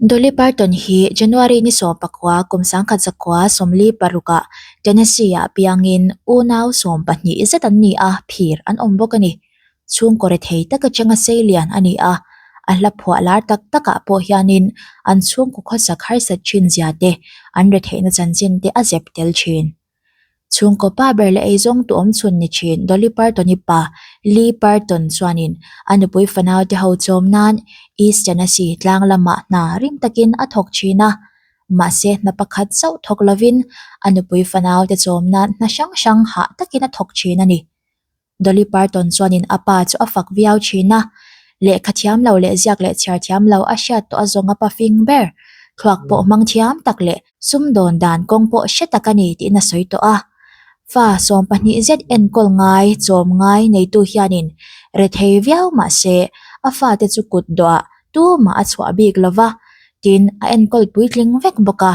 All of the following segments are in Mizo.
Dolly Parton hi January ni 19 kum 1946 ah Tennessee ah piangin unau 12 zet an ni a, phir an awm bawk a ni. Chhungkaw rethei tak atanga seilian a ni a, a hla phuah lar tak takah pawh hianin an chhungkaw khawsak harsat thin zia te, an retheihna chanchin te a zep tel thin. Chhungkaw pa ber leh eizawng tu awm chhun ni thin Dolly Parton-i pa Lee Parton chuanin a nupui fanau te ho chawm nan East Tennessee tlang lamah hna rim takin a thawk thin a. Mahse hna pakhat chauh thawk lovin a nupui fanau te chawm nan hna hrang hrang hah takin a thawk thin a ni. Dolly Parton chuanin a pa chu a fak viau thin a, lehkha thiam lo leh ziak leh chhiar thiam lo a hriat tawh a zawng a pa fing ber, thluak pawh hmang thiam tak leh sumdawn dan kawng pawh hre tak a ni tiin a sawi tawh a. Fa 12 zet enkawl ngai, chawm ngai neitu hianin rethei viau mah se a fate chu kut dawhah tumah a chhuah bik lo va, Tin, a enkawl puitling vek bawk a.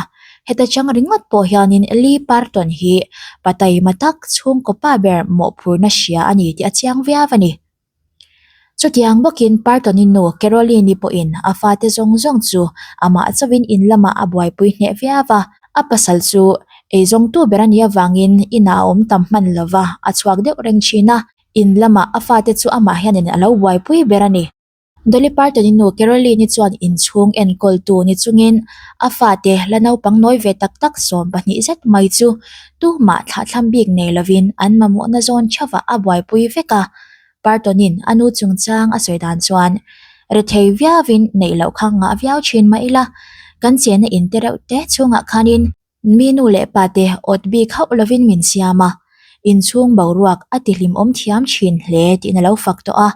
Heta chang ringawt pawh hianin Lee Parton hi pa taima tak chhungkaw pa ber mawhphurna hria a ni tih a chiang viau a ni. Chutiang bawkin Parton-i nu Caroline-i pawhin a fate zawng zawng chu amah chauhin in lamah a buaipui hneh viau a. A pasal chu eizawngtu ber a nih avangin inah a awm tam hman lo va, a chhuak deuh reng thin a. In lamah a fate chu amah hianin a lo buaipui ber a ni. Dolly Parton-i nu Caroline-i chuan inchhung enkawltu ni chungin a fate la naupang nawi ve tak tak 12 zet mai chu tumah thlahthlam bik nei lovin an mamawhna zawn theuhah a buaipui vek a. Parton-in a nu chungchang a sawi dan chuan, Rethei viauin neih loh kha ngah viau thin mah ila, kan chenna in te reuh te chhungah khanin Mi nu leh pa te awt bik hauh lovin min siam a, inchhung boruak a ti hlimawm thiam thin hle tiin a lo fak tawh a.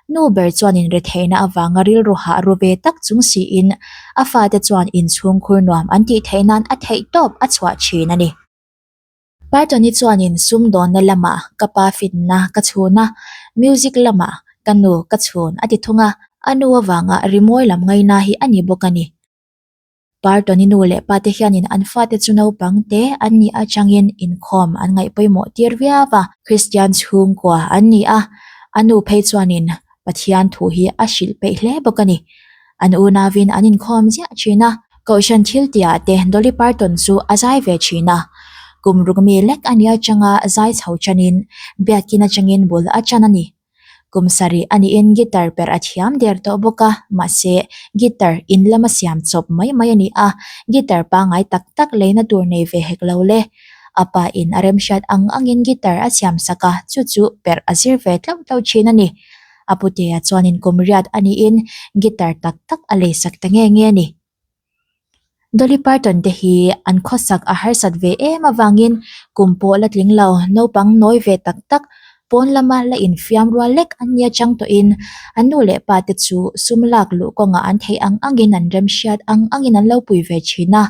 Nu ber chuan inretheihna avanga rilru hah ru ve tak chung siin a fate chuan inchhung khur nuam an tih theih nan a theih tawp a chhuah thin a ni. Parton-i chuanin sumdawnna lamah ka pa finna ka chhun a, music lamah ka nu ka chhun a ti thung a, a nu avanga rimawi lam ngaina hi a ni bawk a ni. Parton-i nu leh pate hianin an fate chu naupang te an nih atangin inkhawm an ngaih pawimawh tir viau a, Kristian chhungkua an ni a, a nu phei chuanin Pathian thu hi a hrilh peih hle bawk a ni. An unauin an inkhawm ziah thin a, Kohhran thil tihah te Dolly Parton chu a zai ve thin a, kum ruk mi lek a nih atanga zai chho tanin biakin atangin bul a tan a ni. Kum sarih a niin guitar perh a thiam der tawh bawk a, mahse guitar in lama siam chawp mai mai a ni a, guitar pangngai tak tak leina tur nei ve hek lo le. A pa in a remhriat ang angin guitar a siam sak a, chu chu perh a zir ve tlauh tlauh thin a ni. A putea chuanin kum riat a niin guitar tak tak a leisak ta nge nge a ni. Dolly Parton te hi an khawsak a harsat ve em avangin kum pawh la tling lo, naupang nawi ve tak tak, pawn lama la infiam rual lek an nia chang tawhin an nu leh pa te chu sum lak luh kawngah an theih ang angin an remhriat ang angin an lo pui ve thin a.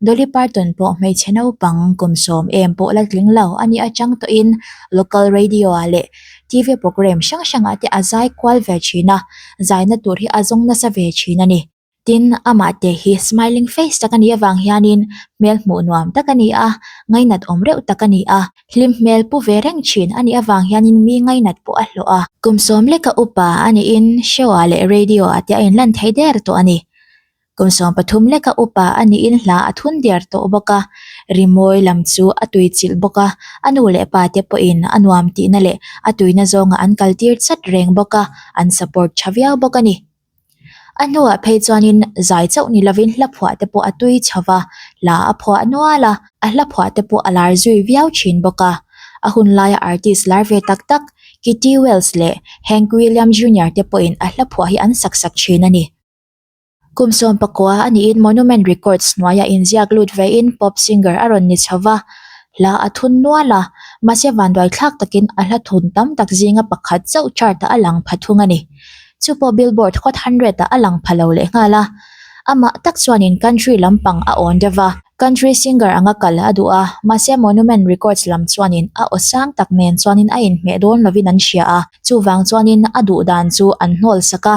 Dolly Parton pawh hmeichhe naupang kum 10 em pawh la tling lo a nih atang tawhin local radio ah leh TV programme hrang hrangah te a zai kual ve thin a, zaina tur hi a zawng nasa ve thin a ni. Tin, amah te hi smiling face tak a nih avang hianin hmel hmuh nuam tak a ni a, ngainat awm reuh tak a ni a, hlim hmel pu ve reng thin a nih avang hianin mi ngainat pawh a hlawh a. Kum 10 leka upa a niin show ah leh radio ah te a inlan thei der tawh a ni. Kum 13 leka upa a niin hla a thun der tawh bawk a, rimawi lam chu a tuichilh bawk a, a nu leh pa te pawhin a nuam tihna leh a tuina zawnga an kaltir chat reng bawk a, an support tha viau bawk a ni. A hnuah phei chuanin zai chauh ni lovin hla phuah te pawh a tui chho va, hla a phuah nual a, a hla phuah te pawh a lar zui viau thin bawk a. A hun laia artist lar ve tak tak Kitty Wells leh Hank William Junior te pawhin a hla phuah hi an sak sak thin a ni. Kum 19 a niin Monument Records hnuaiah inziak lut vein pop singer a rawn ni chho va, hla a thun nual a, mahse vanduai thlak takin a hla thun tam tak zinga pakhat chauh chart-ah a lang pha thung a ni. Chu pawh Billboard Hot 100 ah a lang pha lo leh nghal a. Amah tak chuanin country lampang a awn deuh va, country singer anga kal a duh a, mahse Monument Records lam chuanin a aw sang tak nen chuanin a inhmeh dawn lovin an hria a, chuvang chuanin a duh dan chu an hnawl sak a.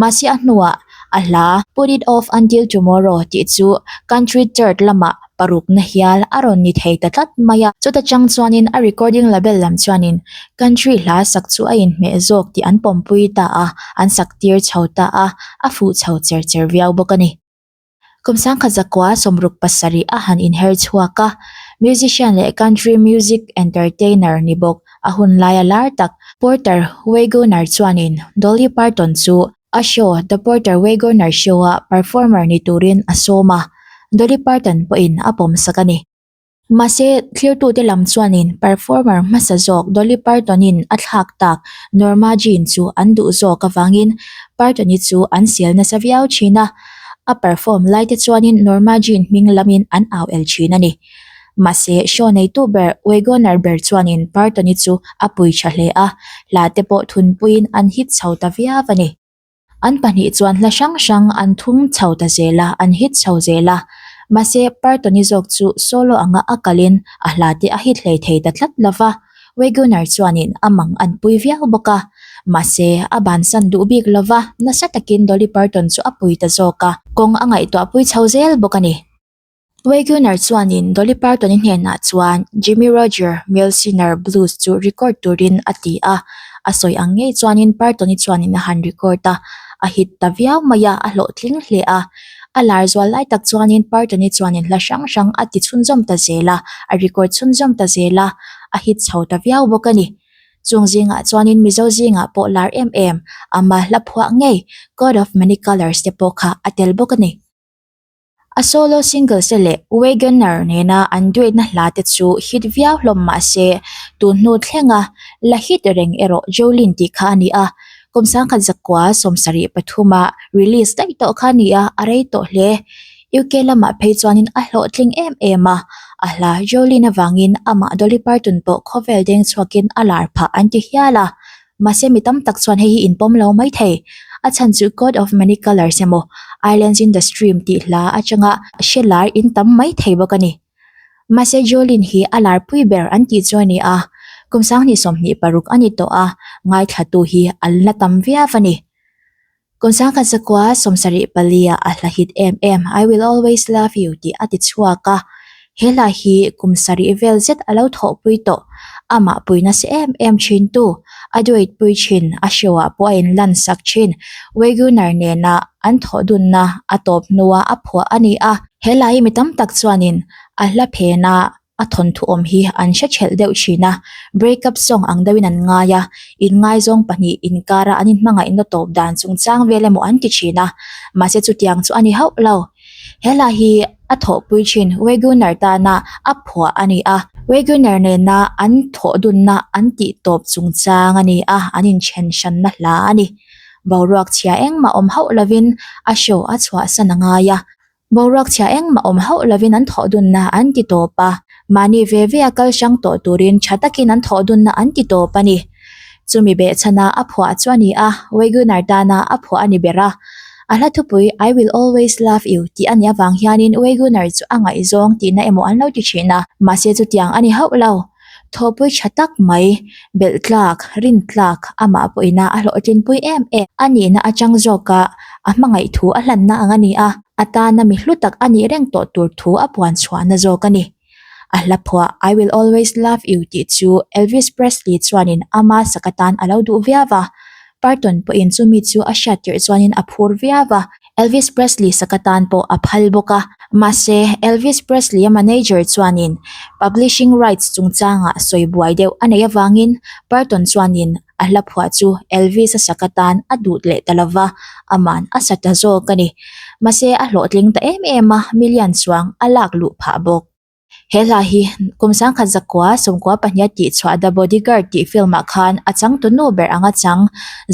Mahse a hnuah a hla Put It Off Until Tomorrow tih chu country chart lamah parukna hial a rawn ni thei ta tlat mai a. Chuta chang chuanin a recording label lam chuanin country hla sak chu a inhmeh zawk tih an pawmpui ta a, an sak tir chho ta a, a fuh chho cher cher viau bawk a ni. Kum 1967 a han inher chhuak a, musician leh country music entertainer ni bawk a hun laia lar tak Porter Wagoner chuanin Dolly Parton chu a show The Porter Wagoner Show-a performer ni turin a sawm a, Dolly Parton pawhin a pawmsak a ni. Mahse, thlirtute lam chuanin performer hmasa zawk Dolly Parton-in a thlak tak Norma Jean chu an duh zawk avangin Parton-i chu an sel nasa viau thin a, a perform lai te chuanin Norma Jean hming lamin an au el thin a ni. Mahse, show neitu ber Wagoner ber chuanin Parton-i chu a pui tha hle a, hla te pawh thunpuiin an hit chho ta viau a ni. An pahnih chuan hla hrang hrang an thum chho ta zel a, an hit chho zel a. Mahse, Parton-i zawk chu solo anga a kalin a hla te a hit hlei thei ta tlat lo va, Wagoner chuanin a mang an pui viau bawk a. Mahse, a bansan duh bik lo va, nasa takin Dolly Parton chu a pui ta zawk a, kawng a ngaihtuah pui chho zel bawk a ni. Wagoner chuanin Dolly Parton-i hnenah chuan Jimmie Rodgers Mule Sinner Blues chu record turin a ti a, a sawi ang ngei chuanin Parton-i chuanin a han record a, a hit ta viau mai a, a hlawhtling hle a. A lar zual lai tak chuanin Parton-i chuanin hla hrang hrang a ti chhunzawm ta zel a, a record chhunzawm ta zel a, a hit chho ta viau bawk a ni. Chung zingah chuanin Mizo zingah pawh lar em em, ama hla phuah ngei Coat of Many Colours te pawh kha a tel bawk a ni. A solo singles te leh Wagoner nena an duet na hla te chu hit viau hlawm mah se, tun hnu thlenga la hit reng erawh Jolene tih kha a ni a, kum 1973 a release daih tawh kha a ni a, a rei tawh hle. UK lamah phei chuanin a hlawhtling em em a, a hla Jolene avangin amah Dolly Parton pawh khawvel deng chhuakin a lar phah an ti hial a. Mahse mi tam tak chuan hei hi inpawm lo mai thei. A chhan chu Coat of Many Colours emaw Islands in the Stream tih hla atanga hre lar in tam mai thei bawk a ni. Mahse Jolene hi a lar pui ber an tih chu a ni a, kum 2026 a ni tawh a, ngaithlatu hi an la tam viau a ni. Kum 1974 ah a hla hit em em I Will Always Love You tih a ti chhuak a, he hla hi kum sarih vel zet a lo thawhpui tawh. Amah pui nasa em em thin tu, a duet pui thin, a show ah pawh a inlan sak thin. Wagoner nena an thawh dunna a tawp hnua a phuah a ni a. He hla hi mi tam tak chuanin a hla phena A thawnthu awm hi an hre thelh deuh thin a, break up song ang deuhin an ngai a, inngaizawng pahnih inkara an inhmangaihna tawp dan chungchang vel emaw an ti thin a, mahse chutiang chu a ni hauh lo. He hla hi a thawhpui thin Wagoner tana a phuah a ni a, Wagoner nena an thawh dunna an tih tawp chungchang a ni a, an inthen hranna hla a ni. Boruak chhia engmah awm hauh lovin a show a chhuahsan a ngai a, Boruak chhia engmah awm hauh lovin an thawh dunna an ti tawp a, mahni ve ve a kal hrang tawh turin tha takin an thawh dunna an ti tawp a ni. Chumi behchhana a phuah chu a ni a, Wagoner tana a phuah a ni ber a. A hla thupui I will always love you tih a nih avang hianin Wagoner chu a ngaihzawng tihna emaw an lo ti thin a, mahse chutiang a ni hauh lo. Thawhpui tha tak mai, belh tlak, rin tlak, amah pawhina a hlawhtlinpui em em a nihna atang zawka a hmangaih thu a hlanna ang a ni a, a tana mi hlu tak a nih reng tawh tur thu a puan chhuahna zawk a ni. A hla phuah I will always love you tih chu Elvis Presley chuanin ama sak atan a lo duh viau a, Parton pawhin chumi chu a hriat tirh chuanin a phur viau a, Elvis Presley sak atan pawh a phal bawk a. Mahse, Elvis Presley-a manager chuanin publishing rights chungchangah sawi buai deuh a neih avangin Parton chuanin a hla phuah chu Elvis-a sak atan a duh leh ta lova, aman a sa ta zawk a ni. Mahse, a hlawhtling ta em em a, million chuang a lak luh phah bawk. He hla hi kum 1992 tih chhuah The Bodyguard tih film ah khan a changtu nu ber anga chang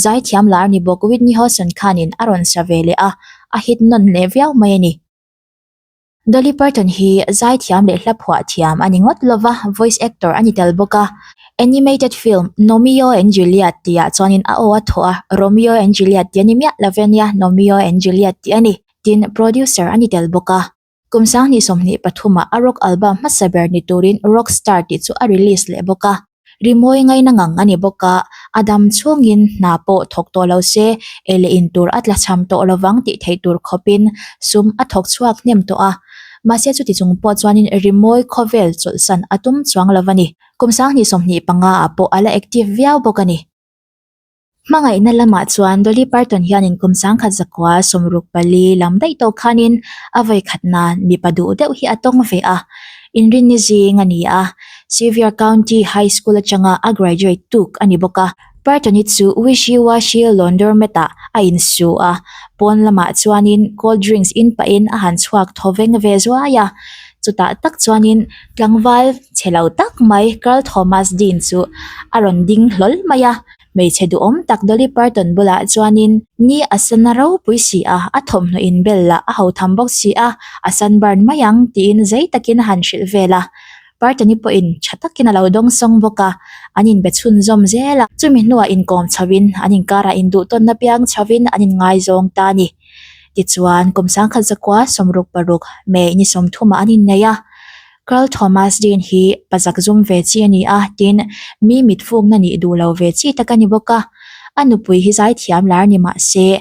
zaithiam lar ni bawk Whitney Houston khanin a rawn sa ve leh a, a hit nawn leh viau mai a ni. Dolly Parton hi zaithiam leh hla phuah thiam a ni ngawt lova, voice actor a ni tel bawk a. Animated film Gnomeo and Juliet tihah chuanin a aw a thawh a, Romeo and Juliet tih a ni miah lo ve nia, Gnomeo and Juliet tih a ni. Tin, producer a ni tel bawk a. Kum 2023 ah a rock album hmasa ber ni turin Rockstar tih chu a release leh bawk a. Rimawi ngaina ngang a ni bawk a, a dam chhungin hna pawh thawk tawh lo se, ei leh in tur a tlachham tawh lovang tih theih tur khawpin sum a thawk chhuak hnem tawh a. Mahse chuti chung pawh chuanin rimawi khawvel chawlhsan a tum chuang lo a ni. Kum 2025 ah pawh a la active viau bawk a ni. Hmangaihna lamah chuan Dolly Parton hianin kum 1964 lam daih tawh khanin a vawikhat nan mipa duh deuh hi a tawng ve a. Inrinni zing a ni a, Sevier County High School atanga a graduate tuk a ni bawk a. Parton-i chu Wishy Washy Laundromat-ah a insu a, pawn lamah chuanin cold drinks in pahin a han chhuak thaw veng ve zuai a. Chutah tak chuanin tlangval chhe lo tak mai Carl Thomas Dean chu a rawn ding hlawl mai a. Hmeichhe duhawm tak Dolly Parton bulah chuanin ni a sana ropui si a, a thawmhnaw inbel lah a hotham bawk si a, a sunburn mai ang tiin zei takin a han hrilh vel a. Parton-i pawhin tha takin a lo dawngsawng bawk a, an inbe chhunzawm zel a. Chumi hnuah inkawm chhovin an inkarah induhtawnna piang chhovin an inngaizawng ta a ni. Tichuan, kum 1966 May ni 30 ah an innei a. Carl Thomas Dean hi pa zakzum ve chi a ni a, tin, mi mitfukna nih duh lo ve chi tak a ni bawk a. A nupui hi zaithiam lar ni mah se,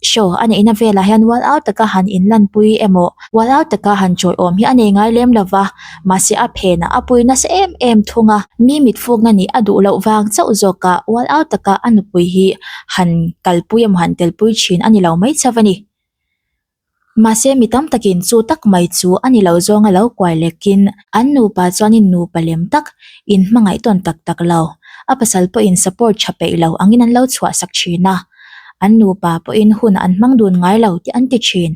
show a neihna velah hian ual au taka han inlanpui emaw, ual au taka han chawiawm hi a nei ngai lem lo va, mahse a phenah a pui nasa em em thung a. Mi mitfukna nih a duh loh vang chauh zawkah ual au taka a nupui hi han kalpui emaw han telpui thin a ni lo mai chauh a ni. Mahse mi tam takin chu tak mai chu a ni lo zawng a lo kuai lekin an nupa chuanin nupa lem tak, in hmangaih tawn tak tak lo, a pasal pawhin support tha peih lo angin an lo chhuah sak thin a. An nupa pawhin hun an hmang dun ngai lo tih an ti thin.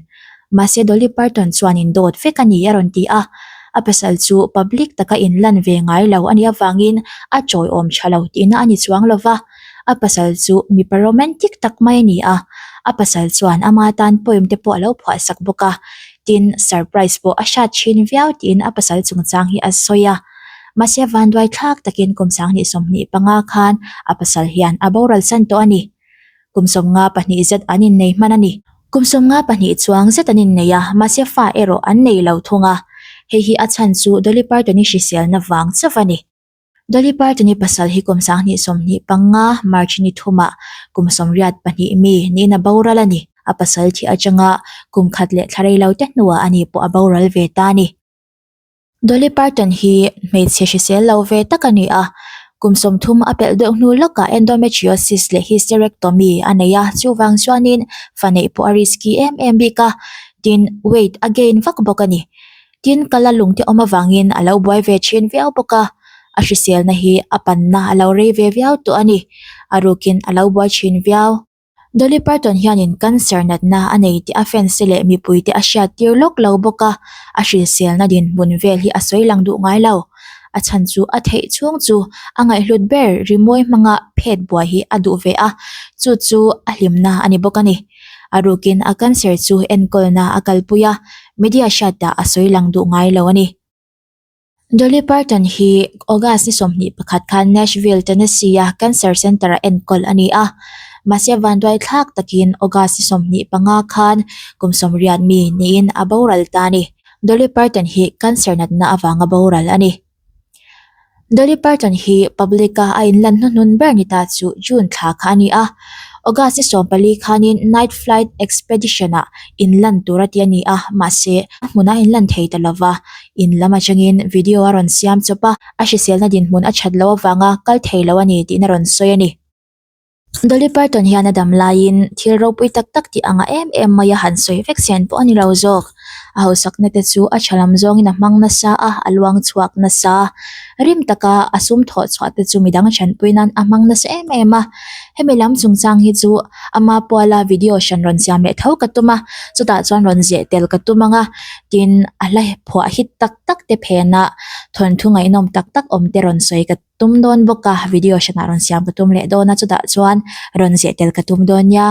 Mahse Dolly Parton chuanin dawt vek a ni a rawn ti a, a pasal chu public taka inlan ve ngai lo a nih avangin a chawiawm tha lo tihna a ni chuang lo va. A pasal chu mipa romantic tak mai a ni a, a pasal chuan ama tan poem te pawh a lo phuah sak bawk a, tin surprise pawh a hrat thin viau tiin a pasal chungchang hi a sawi a. Mahse vanduai thlak takin kum 2025 khan a pasal hian a boral san tawh a ni. Kum 52 zet an innei hman a ni. Kum 52 chuang zet an innei a, mahse fa erawh an nei lo thung a. Hei hi a chhan chu Dolly Parton-i hriselna vang chauh a ni. Dolly Parton-i pasal hi kum 2025 March ni thumah kum 82 mi niin a boral a ni. A pasal thih atanga kum khat leh thla rei lo te hnuah ani pawh a boral ve ta a ni. Dolly Parton hi hmeichhe hrisel lo ve tak a ni a, kum 30 a pelh deuh hnu lawkah endometriosis leh hysterectomy a nei a, chuvang chuanin fa neih pawh a risky em em bik a, tin weight a gain vak bawk a ni. Tin, ka la lungte awm avangin a lo buai ve thin viau bawk a, a hriselna hi a panna a lo rei ve viau tawh a ni. A rukin a lo buai thin viau. Dolly Parton hianin cancer natna a nei tih a fans te leh mipuite a hriat tir lawk lo bawk a, a hriselna dinhmun vel hi a sawi lang duh ngai lo. A chhan chu a theih chhung chu a ngaihhlut ber rimawi hmanga phet buai hi a duh ve a, chu chu a hlimna a ni bawk a ni. A rukin a cancer chu enkawlna a kalpui a, media hriatah a sawi lang duh ngai lo a ni. Dolly Parton hi August ni 21 khan Nashville, Tennessee-a Cancer Center-a enkawl a ni a. Mahse vanduai thlak takin August ni 25 khan kum 80 mi niin a boral ta a ni. Dolly Parton hi cancer natna avanga boral a ni. Dolly Parton hi public-a a inlan hnuhnun ber ni ta chu June thla kha a ni a. August ni 14 khanin Night Flight Expedition-ah inlan tur a ti a ni a, mahse a hmunah a inlan thei ta lova, in lam atangin video a rawn siam chawp a, a hriselna dinhmun a that loh avanga kal thei lo a ni tiin a rawn sawi a ni. Dolly Parton hian a dam laiin thil ropui tak tak tih anga em em mai a han sawi vek sian pawh a ni lo zawk. A hausakna te chu a tha lam zawngin a hmang nasa a, a luang chhuak nasa. Rim taka a sum thawh chhuah te chu midang thanpui nan a hmang nasa em em a. Hemi lam chungchang hi chu ama puala video hran rawn siam leh tho ka tum a, chutah chuan rawn zeh tel ka tum ang a, tin a hla phuah hit tak tak te phenah thawnthu ngaihnawm tak tak awm te rawn sawi ka tum dawn bawk a, video hranah rawn siam ka tum leh dawn a, chutah chuan rawn zeh tel ka tum dawn nia.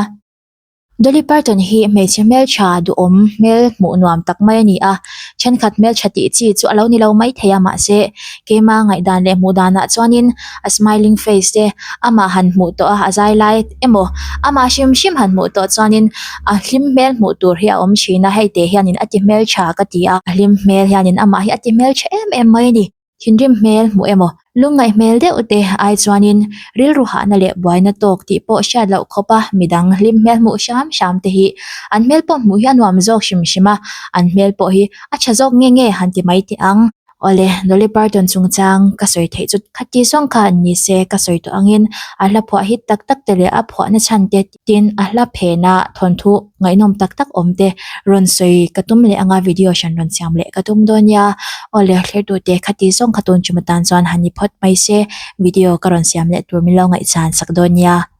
Dolly Parton hi hmeichhe hmeltha duhawm hmel hmuh nuam tak mai a ni a, thenkhat hmeltha tih chi chu a lo ni lo mai thei a, mahse keima ngaihdan leh hmuh danah chuanin a smiling face te amah han hmuh tawh a, a zai lai emaw amah hrim hrim han hmuh tawh chuanin a hlim hmel hmuh tur hi a awm thin a, hei te hianin a ti hmeltha ka ti a, a hlim hmel hianin amah hi a ti hmeltha em em mai a ni. Thinrim hmel hmuh emaw? Lungngaih hmel deuh te ai chuanin rilru hahna leh buaina tawk tih pawh hriat loh khawp a, midang hlim hmel hmuh hram hram te hi an hmel pawh hmuh hi a nuam zawk hrim hrim a, an hmel pawh hi a tha zawk nge nge han ti mai teh ang. Awle, Dolly Parton chungchang ka sawi theih chu khati zawng kha an ni se ka sawi tawh angin a hla phuah hit tak tak te leh a phuahna chhan te tin a hla phena thawnthu ngaihnawm tak tak awm te rawn sawi ka tum leh anga video hran rawn siam leh ka tum dawn nia. Awle, thlertute khati zawng kha tun ṭum atan chuan han ni phawt mai se video ka rawn siam leh tur min lo ngaihchan sak dawn nia.